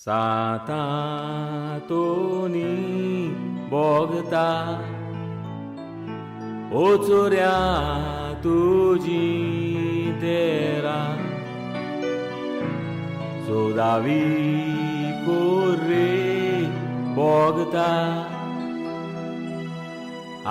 सांतांतोनी भोगता ओचोऱ्या तुजी तेरा चोदावी कोर्रे भोगता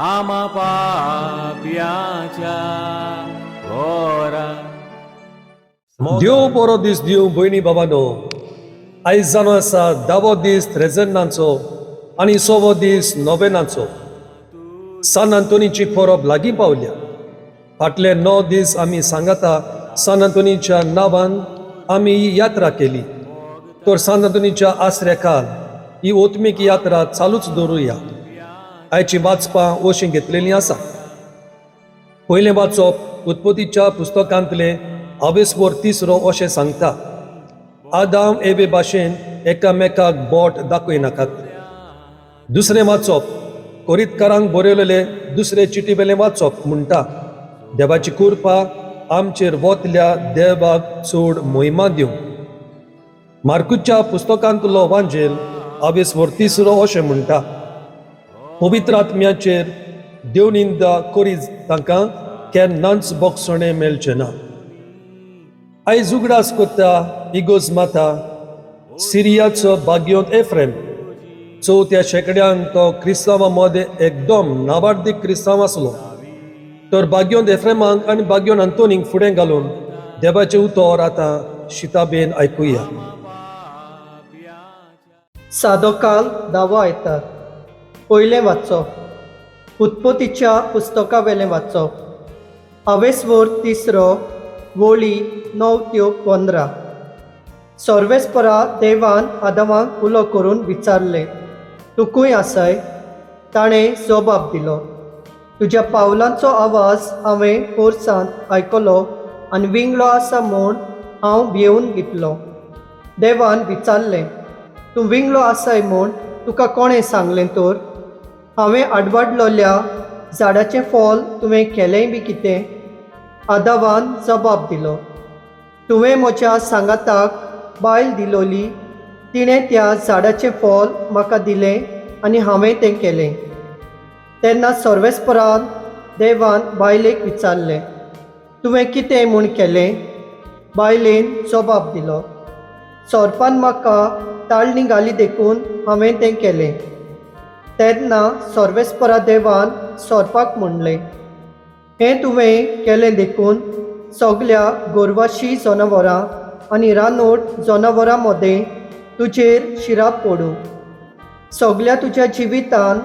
आमा पापयाच्या घरा. देव बरो दीस दिवं भयणी बाबानो. आयज जावन आसा धावो दीस त्रेजन्नाचो आनी सवो दीस नोवेनाचो. सान आंतोनीची परब लागीं पावल्या. फाटले 9 दीस आमी सांगाता सान आंतोनीच्या नांवान आमी ही यात्रा केली, तर सान आंतोनीच्या आसऱ्या खाल ही ओत्मीक यात्रा चालूच दवरुया. आयची वाचपां अशीं घेतलेलीं आसा. पयलें वाचप उत्पत्तीच्या पुस्तकांतलें आवेसवर तिसरो अशें सांगता, आदाम एवे भाशेन एकामेकाक बोट दाखयनाकात. दुसरें वाचप कोरीतकारांक बरयलेले दुसरे चिटी वेलें वाचप म्हणटा, देवाची कृपा आमचेर वतल्या देवाक चड मोहिमा दिवं. मार्कुच्या पुस्तकांतलो वांजेल आवेसवर तिसरो अशें म्हणटा, पवित्र आत्म्याचेर देवनिंदा करीत तांकां केन्नाच बोगसणें मेळचें ना. आयज उगडास करता इगोज माता सिरियाचो बाग्योंत एफ्रेम. चवथ्या शेंकड्यान तो क्रिस्तांवा मदें एकदम नावार्दीक क्रिस्तांव आसलो. तर बाग्योंत एफ्रेमाक आनी बाग्योन अंतोनीक फुडें घालून देवाचें उतर आतां शिताबेन आयकुया. सादो काल दावो आयतार. पयलें वाचप उत्पत्तीच्या पुस्तका वेलें वाचप आवेसवर तिसरो वळी 9 त्यो 15. सर्वेस्परा देवान आदामाक उलो करून विचारलें, तूं खंय आसाय? ताणें जबाब दिलो, तुज्या पावलांचो आवाज हांवें पोरसांत आयकलो आनी विंगळो आसा म्हूण हांव भियेवन घेतलो. देवान विचारलें, तूं विंगळो आसाय म्हूण तुका कोणें सांगलें तर? हांवें आडवाडलोल्या झाडाचें फळ तुवें केलेंय बी कितें? आदावान जबाब दिलो, तुवें म्हज्या सांगाताक बायल दिलोली, तिणें त्या झाडाचें फळ म्हाका दिलें आनी हांवें तें केलें. तेन्ना सर्वेस्परान देवान बायलेक विचारलें, तुवें कितें म्हूण केलें? बायलेन जबाब दिलो, सोरपान म्हाका ताळणी घाली देखून हांवें तें केलें. तेन्ना सर्वेस्परा देवान सोरपाक म्हणलें, हें तुवें केलें देखून सगल्या गोरवाशी जनावरां आनी रानवट जनावरां मदें तुजेर शिराप पडूं. सगल्या तुज्या जिवितान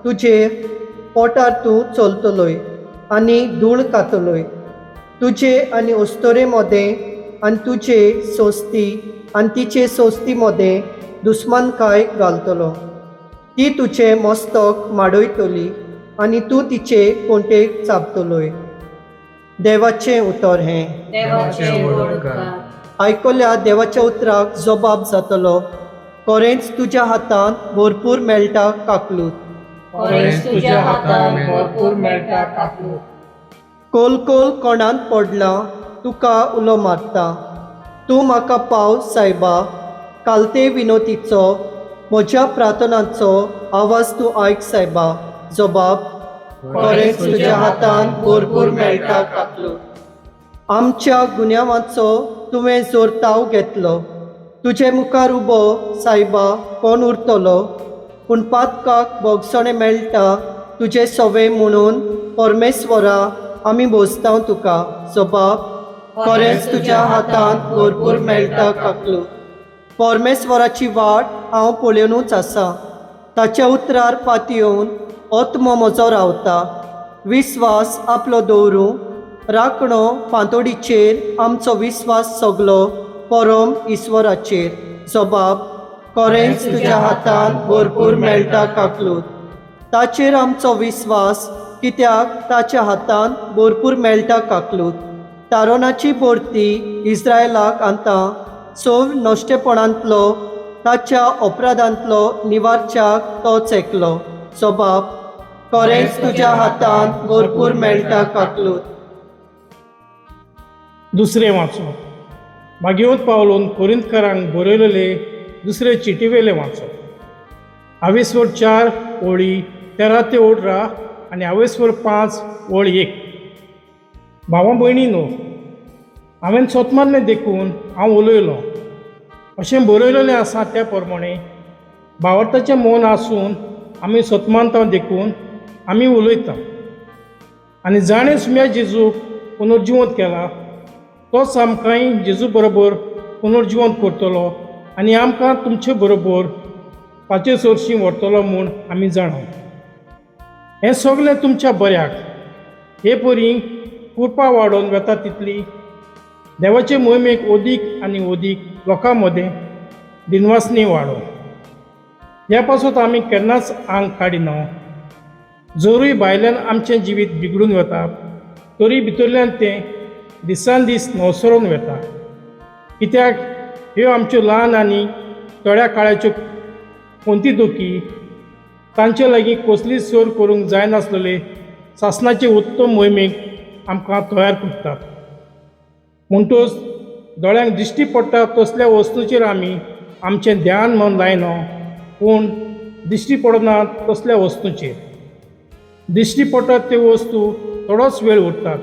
तुजेर पोटार तूं चलतलोय आनी धूळ खातलोय. तुजे आनी अस्तोरे मदें आनी तुजे सोस्ती आनी तिचे सोस्ती मदें दुस्मानकाय घालतलो. ती तुजें मस्तक माडयतली आनी तूं तिचे कोंटेक चाबतलोय. देवाचें उतर हें. देवाचें व्हड उपकार. आयकल्या देवाच्या उतराक जबाब जातलो, खरेंच तुज्या हातांत भरपूर मेळटा काकलूत. खरेंच तुज्या हातान भरपूर मेळटा काकलूत. कोल कोल कोणांत पडलां तुका उलो मारता, तूं म्हाका पाव सायबा. कालते विनोतीचो म्हज्या प्रार्थनाचो आवाज तूं आयक सायबा. जबाब, खरेंच तुज्या हातान भरपूर मेळटा काकलूत. आमच्या गुन्यांवाचो तुवें जोरताव घेतलो, तुजे मुखार उबो सायबा कोण उरतलो? पूण पातकाक भोगसणें मेळटा तुजें सवे म्हणून परमेश्वरा आमी भोजताव तुका. जबाब, खरेंच तुज्या हातांत भरपूर मेळटा काकलूत. परमेश्वराची वाट हांव पळयोवनूच आसा, ताच्या उतरार पातयेवन आत्मो म्हजो रावता. विस्वास आपलो दवरूं राखणो फांतोडीचेर, आमचो विस्वास सगलो परम ईश्वराचेर. जबाब, खरेंच तुज्या हातान भरपूर मेळटा काकलूत. ताचेर आमचो विस्वास कित्याक ताच्या हातान भरपूर मेळटा काकलूत. तारोनाची भरती इस्रायलाक आतां सव नश्टेपणांतलो ताच्या अपराधांतलो निवारच्याक तोच एकलो. जबाब, खरेंच तुज्या हातान भरपूर मेळटा काकलूत. दुसरें वाचप भाग्यवंत पावलून कोरिंतकारांक बरयलेले दुसरे चिटीवेलें वाचप. आवेस्वर 4 ओळी 13 ते 18 आनी आवेस्वर 5 ओळ 1. भावा भयणी न्हू, हांवें सोत मारलें देखून हांव उलयलों. अशें बरयलेलें आसा त्या प्रमाणें भावार्थाचें मन आसून आमी सोत मानता देखून आमी उलयता. आनी जाणें सुम्या जेजूक पुनर्जिवंत केला तोच आमकांय जेजू बरोबर पुनर्जिवंत करतलो आनी आमकां तुमचे बरोबर ताचे सरशीं व्हरतलो म्हूण आमी जाणा. हें सगलें तुमच्या बऱ्याक हे परी कृपा वाडोवन वता तितली देवाचे मोहिमेक अदीक आनी अदीक लोकां मदें दिनवासनी वाडो. ह्या पासत आमी केन्नाच आंग काडिना. जरूय भायल्यान आमचें जिवीत बिगडून वता तरी भितरल्यान तें दिसान दीस नवसरून वता. कित्याक ह्यो आमच्यो ल्हान आनी थोड्या काळाच्यो कोणती दुखी तांचे लागीं कसलीच सर करूंक जायनासलेले सासणाचे उत्तम मोहिमेक आमकां तयार करतात. म्हणटूच दोळ्यांक दिश्टी पडटा तसल्या वस्तूचेर आमी आमचें ध्यान मन लायना, पूण दिश्टी पडना तसल्या वस्तूचेर. दिश्टी पडटात त्यो वस्तू थोडोच वेळ उरतात,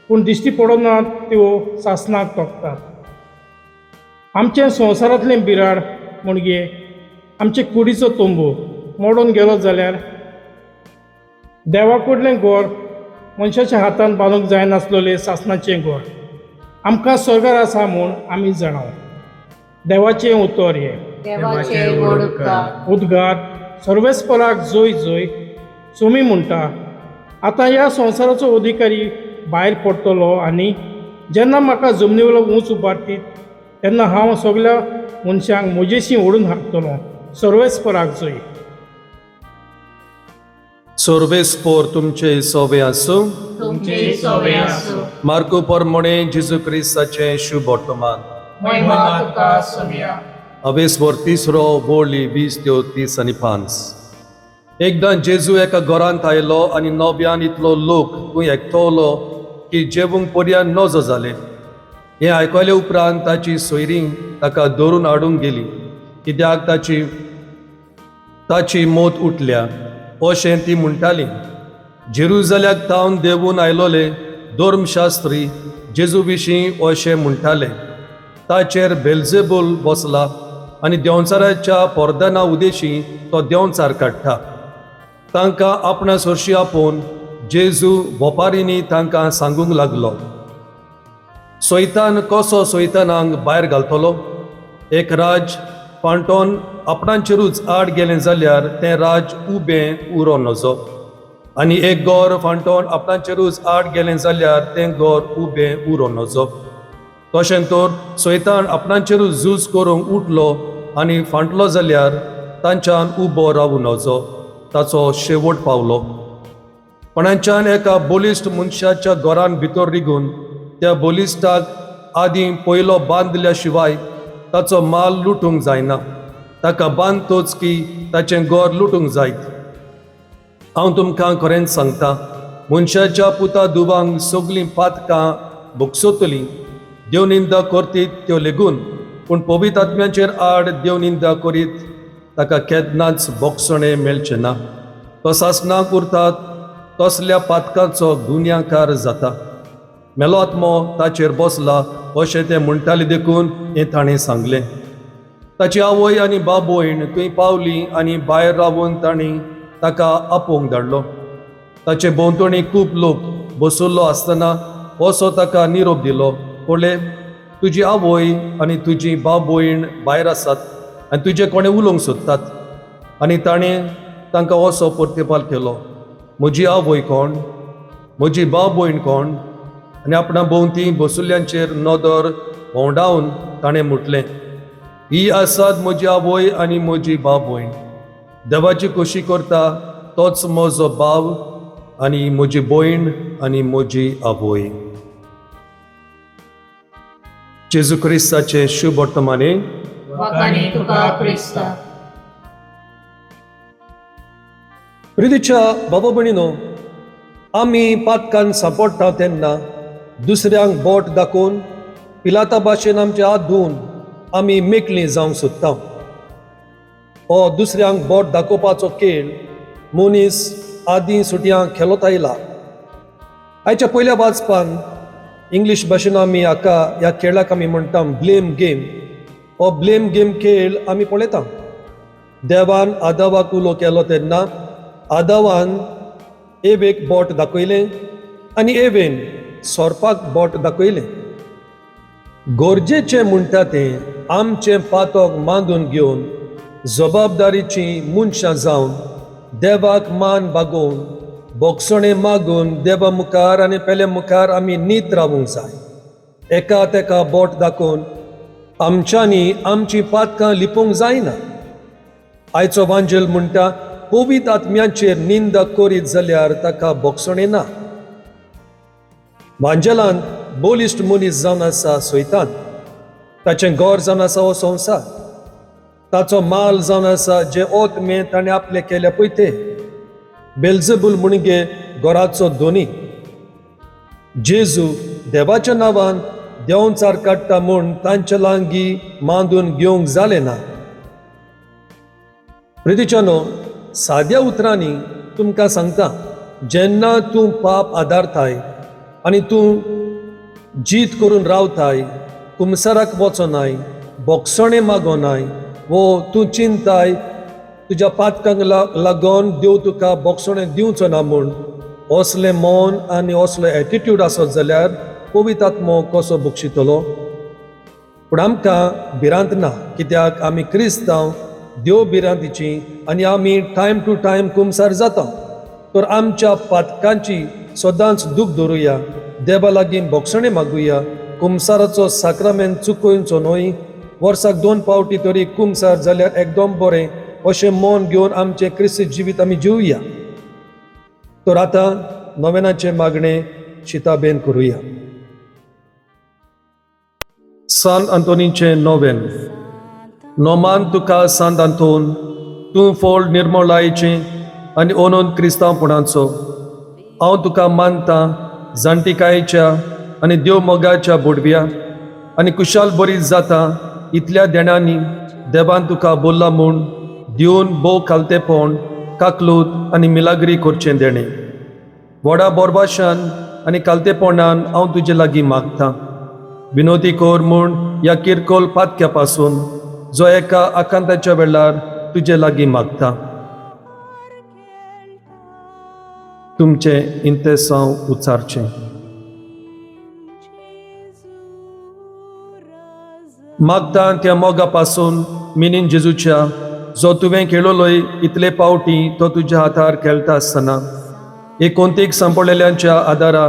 पूण दिश्टी पडनात त्यो सासणाक तोपतात. आमचें संवसारांतलें बिराड म्हणजे आमचे कुडीचो तंबू मोडून गेलो जाल्यार देवा कडलें घर मनशाच्या हातान बांदूंक जायनासलेलें सासणाचें घर आमकां स्वर्गार आसा म्हूण आमी जाणा. देवाचें उतर हें. देवाचे व्हड उपकार. उद्गार सर्वेस्पराक जोय जोय. सोमी म्हणटा, आतां ह्या संवसाराचो अधिकारी भायर पडटलो आनी जेन्ना म्हाका जमनीवेलो ऊंच उबारतीत तेन्ना हांव सगल्या मनशांक म्हजेशी ओडून हाडटलो. सर्वेस्पराक जोय. सर्वेस्पोर तुमचे सोवे आसूं. तुमचे सोवे आसूं. मार्को परमणे जेजू क्रिस्ताचें शुभ वर्तमान. महिमा तुका सोम्या. अवेस्वर 3 वोळी 20 त्यो 30 आनी 5. एकदां जेजू एका घरांत आयलो आनी नव्यान इतलो लोक तूं एकटवलो की जेवूंक पर्यान नजो जालें. हें आयकले उपरांत ताची सोयरीं ताका धरून हाडूंक गेली, कित्याक ताची मोत उठल्या अशें ती म्हणटाली. जेरुजाल्याक तावन देंवून आयलोले धर्मशास्त्री जेजू विशीं अशें म्हणटाले, ताचेर बेल्जेबूल बसला आनी देंवचाराच्या पोरदाना उदेशी तो देंवचार काडटा. तांकां आपणा सरशी आपोवन जेजू वपारींनी तांकां सांगूंक लागलो, सैतान कसो सैतानांक भायर घालतलो? एक राज पांटोन आपणाचेरूच आड गेलें जाल्यार तें राज उबें उरो नजो, आनी एक गोर फांटोन आपणाचेरूच आड गेलें जाल्यार तें गोर उबें उरो नजो. तशें तर सैतान आपणाचेरूच झूज करूंक उठलो आनी फांटलो जाल्यार तांच्यान उबो रावूं नजो, ताचो शेवट पावलो. पणांच्यान एका बलिश्ट मनशाच्या घरान भितर रिगून त्या बलिश्टाक आदीं पयलो बांदल्या शिवाय ताचो माल लुटूंक जायना. ताका बांदतोच की ताचें घर लुटूंक जायत. हांव तुमकां खरेंच सांगता, मनशाच्या पुता दुबांक सगलीं पातकां भोगसतलीं, देवनिंदा करतीत त्यो लेगून, पूण पवित्र आत्म्याचेर आड देवनिंदा करीत ताका केन्नाच भोगसणें मेळचें ना. तो सासणाक उरतात तसल्या पातकाचो गुन्यांकार जाता. मेलो आत्मो ताचेर बसला अशें तें म्हणटालें देखून हें ताणें सांगलें. ताची आवय आनी बाबयण थंय पावली आनी भायर रावून तांणी ताका आपोवंक धाडलो. ताचे भोंवतणी खूब लोक बसल्लो आसतना असो ताका निरोप दिलो, पळय तुजी आवय आनी तुजी बाबयण भायर आसात आनी तुजे कोणें उलोवंक सोदतात. आनी ताणें तांकां असो प्रतिपाल केलो, म्हजी आवय कोण, म्हजी बाबयण कोण? आनी आपणा भोंवती बसुल्ल्यांचेर नदर भोंवडावन ताणें म्हटलें, ही आसात म्हजी आवय आनी म्हजी बाबयण. देवाची खोशी करता तोच म्हजो भाव आनी म्हजी भयण आनी म्हजी आवय. जेजू क्रिस्ताचें शुभ वर्तमाने. वाखाणी तुका क्रिस्ता. प्रितीच्या बाबा भयणीनो, आमी पातकान सांपडटा तेन्ना दुसऱ्यांक बोट दाखोवन पिलाता भाशेन आमचे हात धुवन आमी मेकळीं जावंक सोदता. हो दुसऱ्यांक बोट दाखोवपाचो खेळ मनीस आदीं सुटयां खेळत आयला. आयच्या पयल्या वाचपान इंग्लीश भाशेन आमी हाका ह्या खेळाक आमी म्हणटा ब्लेम गेम. हो ब्लेम गेम खेळ आमी पळयता. देवान आदावाक उलो केलो तेन्ना आदावान एवेक बोट दाखयलें आनी एवेन सोरपाक बोट दाखयलें. गरजेचें म्हणटा तें आमचें पातक मांदून घेवन जबाबदारीचीं मनशां जावन देवाक मान बागोवन बोगसणें मागून देवा मुखार आनी पेले मुखार आमी नीत रावूंक जाय. एका तेका बोट दाखोवन आमच्यांनी आमचीं पातकां लिपोवंक जायना. आयचो वांजेल म्हणटा पवित्र आत्म्याचेर निंदा करीत जाल्यार ताका बोगसणें ना. वांजेलांत बलिश्ट मनीस जावन आसा सैतान, ताचें घर जावन आसा हो संवसार, ताचो माल जावन आसा जे ओतमे ताणें आपले केल्या पळय ते बेल्जबूल म्हणगे घराचो धोनी. जेजू देवाच्या नांवान देंवचार काडटा म्हूण तांचे लागीं मांदून घेवंक जालें ना. प्रितीच्यानो, साद्या उतरांनी तुमकां सांगता, जेन्ना तूं पाप आदारताय आनी तूं जीत करून रावताय, कुमसाराक वचोनाय, बोगसणें मागोनाय वो तूं चिंताय तुज्या पातकांक लागून देव तुका बोगसणें दिवचो ना म्हूण, असलें मन आनी असलो एटिट्यूड आसत जाल्यार पवित्र आत्मो कसो बक्षितलो? पूण आमकां भिरांत ना, कित्याक आमी क्रिस्तांव, देव भिरांतीची आनी आमी टायम टू टायम कुमसार जाता. तर आमच्या पातकांची सदांच दूख धरुया, देवा लागीं बोगसणें मागुया, कुमसाराचो साक्रामेंत चुकोवचो न्हय. वर्साक 2 फावटी तरी कुमसार जाल्यार एकदम बरें अशें मन घेवन आमचें क्रिस्ती जिवीत आमी जिवया. तर आतां नोवेनाचें मागणें शिताबेन करुया. सान आंतोनीचें नोवेन. नोमान तुका सांत आंतोन, तूं फोल निर्मोलायचें आनी ओनून क्रिस्तांवपणाचो. हांव तुका मानता जाणटिकायेच्या आनी देव मोगाच्या बोडव्या आनी कुशाल बरी जाता इतल्या देण्यांनी देवान तुका बोल्ला म्हूण दिवन भोव खालतेपण काकलूत आनी मिलाग्री करचें देणें. व्हडा बोरबाशान आनी खालतेपणान हांव तुजे लागीं मागता, विनोदी कर म्हूण ह्या किरकोळ पातक्या पासून जो एका आकांताच्या वेळार तुजे लागीं मागता. तुमचें इंतेसांव उच्चारचें. मागता त्या मोगा पासून मिनीन जेजूच्या जो तुवें खेळलोय इतले पावटी तो तुज्या हातार खेळटा आसतना एकोंतीक सांपडलेल्यांच्या आदारा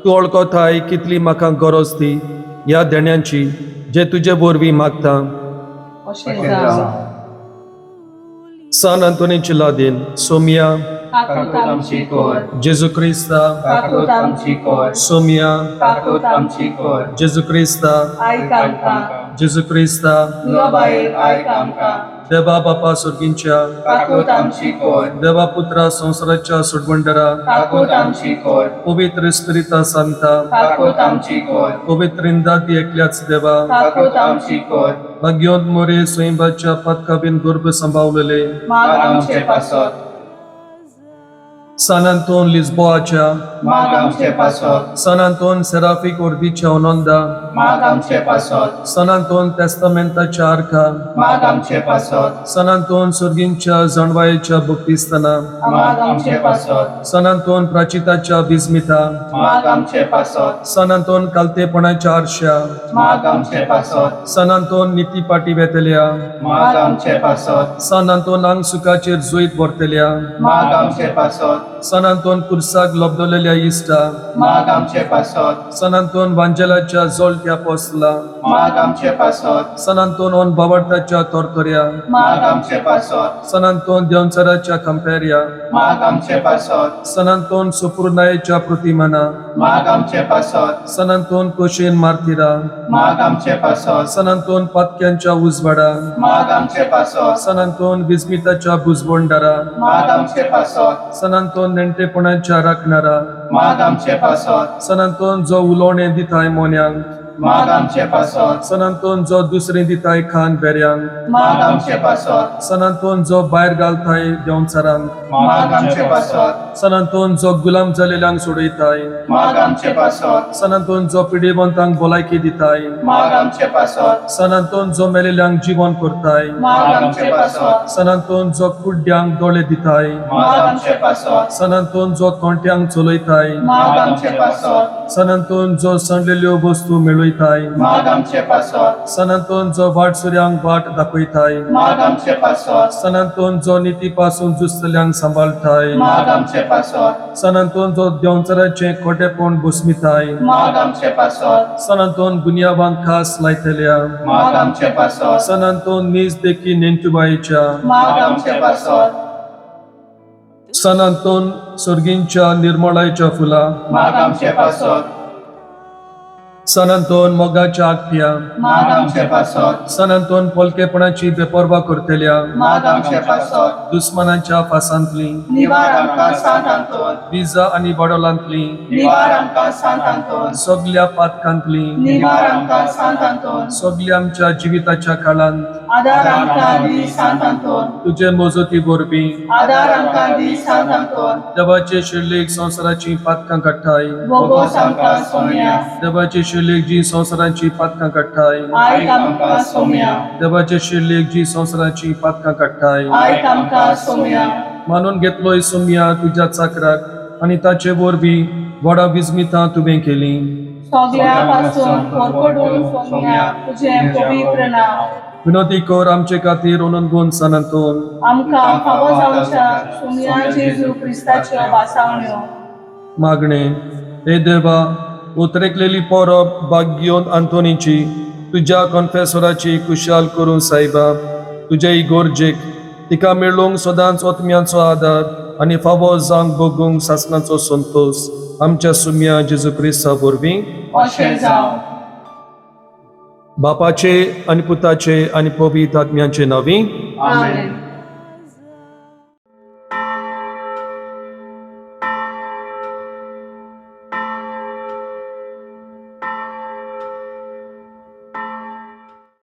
तूं वळखताय कितली म्हाका गरज ती ह्या देण्यांची जे तुजे वरवीं मागता. सान आंतोनीची लादीन सोमिया काकूत आमची कर, जेजू क्रिस्ता काकूत आमची कर, सोमिया काकूत आमची कर, जेजू क्रिस्ता आयक आमकां, जेजू क्रिस्ता तुला बाये आयक आमकां, देवा बापा सुर्गींच्या काकूत आमची कर, देवा पुत्रा संवसाराच्या सुटबंडरा काकूत आमची कर, पवित्र स्पिरिता सांता काकूत आमची कर, पवित्र इंदादी एकल्याच देवा काकूत आमची कर, भाग्योंत मोरे स्वयंबाच्या पातकाबीन गर्भ सांबावलेले माग आमचे पासत, सान आंतोन लिस्बोआच्या माग आमचे पासत, सान आंतोन सेराफिक ओर्दीच्या ओनोंदा माग आमचे पासत, सान आंतोन तेस्तामेंताच्या आर्का माग आमचे पासत, सान आंतोन सुर्गींच्या जाणवायेच्या भक्तिस्ताना माग आमचे पासत, सान आंतोन प्राचिताच्या बिजमिता माग आमचे पासत, सान आंतोन कालतेपणाच्या आरश्या माग आमचे पासत, सान आंतोन निती पाटी वेतल्या माग आमचे पासत, सान आंतोन आंग सुखाचेर जोयत व्हरतल्या माग आमचे पासत, सान आंतोन कुर्साक लब्दलेल्या इश्टा माग आमचे पासत, सान आंतोन वांजेलाच्या जोलट्या पोसला माग आमचे पासत, सान आंतोन ओन बावडताच्या तोरतोऱ्या माग आमचे पासत, सान आंतोन देंवचाराच्या कंपेर्या माग आमचे पासत, सान आंतोन सुपुर्नायेच्या प्रतिमाना माग आमचे पासत, सान आंतोन कोशेन मार्तिरा माग आमचे पासत, सान आंतोन पातक्यांच्या उजवाडा माग आमचे पासत, सान आंतोन विस्मिताच्या बुजवंडारा माग आमचे पासत, सान आंतोन नेणटेपणाच्या राखणारा माग आमचे पासत, सान आंतोन जो उलोवणें दिताय मोन्यांक माग आमचे पासत. सन अंतोन जो दुसरें दिताय खान बेऱ्यांक, माग आमचे पासत. सन अंतोन जो भायर घालताय देंवचारांक, माग आमचे पासत. सन अंतोन जो गुलाम जालेल्यांक सोडयताय, माग आमचे पासत. सन अंतोन जो पिडेवंतांक भलायकी दिताय, माग आमचे पासत. सन अंतोन जो मेलेल्यांक जिवन करताय, माग आमचे पासत. सन अंतोन जो कुड्ड्यांक दोळे दिताय, माग आमचे पासत. सन अंतोन जो तोंट्यांक चलयताय, माग आमचे पासत. सन अंतोन जो सणलेल्यो वस्तू मेळयताय, माग आमचे पासत. सन अंतोन जो वाटसुऱ्यांक वाट दाखयताय, माग आमचे पासत. सन अंतोन जो निती पासून जुसतल्यांक सांबाळटाय, माग आमचे पासत. सन अंतोन जो देंवचाराचें खोटेपण भस्मिताय, माग आमचे पासत. सन अंतोन गुन्यांवांक खास लायतल्या, माग आमचे पासत. सन अंतोन नीज देखी नेंटुबायेच्या, माग आमचे पासत. सन अंतोन सर्गींच्या निर्मळायच्या फुलां, माग आमचे पासत. सन अंतोन मोगाच्या आगट्या, माग आमचे पासत. सन अंतोन पोलकेपणाची बेपर्वा करतल्या, माग आमचे पासत. दुस्मानांच्या फासांतली, निवार आमकां सांत आंतोन. विजा आनी बडोलांतली, निवार आमकां सांत आंतोन. सगल्या पातकांतली, निवार आमकां सांत आंतोन. सगल्या आमच्या जिविताच्या काळांत आदार आमकां दी सांत आंतोन. तुजे मजती वरवीं आदार आमकां दी सांत आंतोन. देवाचे शिरलेख संवसाराची पातकां काडटाय, भोगोस आमकां सोम्या. देवाचे शिरलेख जी संवसाराची पातकां काडटाय, आयक आमकां सोम्या. देवाचे शिरलेख जी संवसाराची पातकां काडटाय, आयक आमकां सोम्या. मानून घेतलोय सोम्या तुज्या चाकराक आनी ताचे वरवीं व्हडा विस्मितां तुवें केलीं. सगळ्या पासून पोरपडून सोम्या तुजें पवित्र नांव. विनोदी कर आमचे खातीर अनंतगुण सन अंतोन. आमकां फावो जावच्या सोम्या जेजू क्रिस्ताच्यो भासावण्यो. मागणे. हे देवा, उतरेकलेली परब भाग्योन आंतोनीची तुज्या कॉन्फेसोराची कुशाल करूं सायबा, तुज्या इगोर्जेक तिका मेळूंक सदांच ओतम्यांचो आदार आनी फावो जावंक भोगूंक सासणाचो संतोश, आमच्या सुम्या जेजू क्रिस्ता वरवीं. अशें जावं. बापाचे आनी पुताचे आनी पवित्र आत्म्याचे नांवी. आमेन.